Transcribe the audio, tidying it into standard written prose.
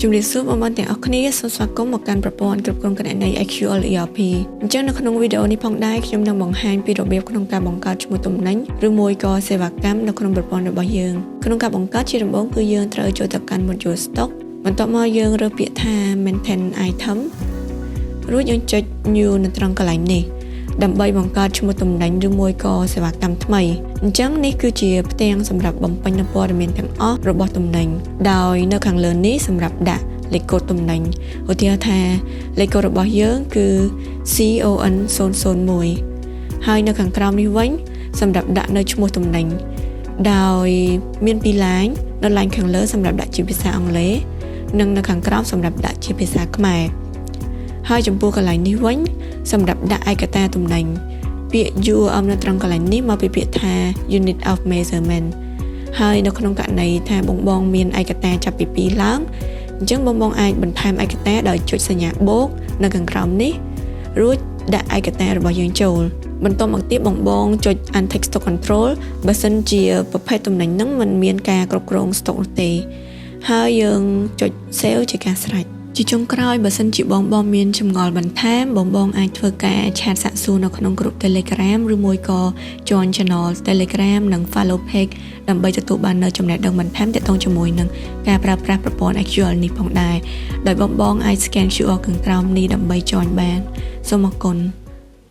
ជំរាបសួរបងប្អូនទាំងអស់គ្នាសូមស្វាគមន៍មកកាន់ប្រព័ន្ធគ្រប់គ្រងគណនេយ្យ SQL ERP អញ្ចឹងនៅក្នុងវីដេអូនេះផងដែរខ្ញុំនឹងបង្ហាញពីរបៀបក្នុងការបង្កើតឈ្មោះទំនិញឬមួយក៏សេវាកម្មនៅក្នុងប្រព័ន្ធរបស់យើងក្នុងការបង្កើតជាដំបូងគឺយើងត្រូវចូលទៅកាន់ module stock បន្ទាប់មកយើងរើសពាក្យថា maintain item រួចយើងចុច new នៅត្រង់កន្លែងនេះដើម្បីបង្កើតឈ្មោះទំនិញឬមួយក៏សេវាកម្មថ្មីអញ្ចឹងនេះគឺជាផ្ទាំងសម្រាប់បំពេញនូវព័ត៌មានទាំងអស់របស់ទំនិញដោយនៅខាងលើនេះសម្រាប់ដាក់លេខកូដទំនិញឧទាហរណ៍ថាលេខកូដរបស់យើងគឺ CON 001ហើយនៅខាងក្រោមនេះវិញសម្រាប់ដាក់នៅឈ្មោះទំនិញដោយមានពីរ line នៅ line ខាងលើសម្រាប់ដាក់ជាភាសាអង់គ្លេសនិងនៅខាងក្រោមសម្រាប់ដាក់ជាភាសាខ្មែរហើយចំពោះកន្លែងនេះវិញសម្រាប់ដាក់ឯកតាទំនិញពាក្យ UOM នៅត្រង់កន្លែងនេះមកពីពាក្យថា Unit of Measurement ហើយនៅក្នុងករណីថាបងបងមានឯកតាចាប់ពី2ឡើងអញ្ចឹងបងបងអាចបន្ថែមឯកតាដោយចុចសញ្ញាបូកនៅខាងក្រោមនេះរួចដាក់ឯកតារបស់យើងចូលបន្ទាប់មកទៀតបងបងចុច Untick Stock Control បើសិនជាប្រភេទទំនិញហ្នឹងមិនមានការគ្រប់គ្រង stock នោះទេហើយយើងចុច Save ជាការស្រេចជាចុងក្រោយបើសិនជាបងបងមានចម្ងល់បន្ថែមបងបងអាចធ្វើការ chat សាកសួរនៅក្នុងក្រុម Telegram ឬមួយក៏ join channel Telegram និង follow page ដើម្បីទទួលបាននូវចំណេះដឹងបន្ថែមទាក់ទងជាមួយនឹងការប្រើប្រាស់ប្រព័ន្ធ SQL នេះផងដែរដោយបងបងអាច scan QR ខាងក្រោមនេះដើម្បី join បានសូមអរគុណ។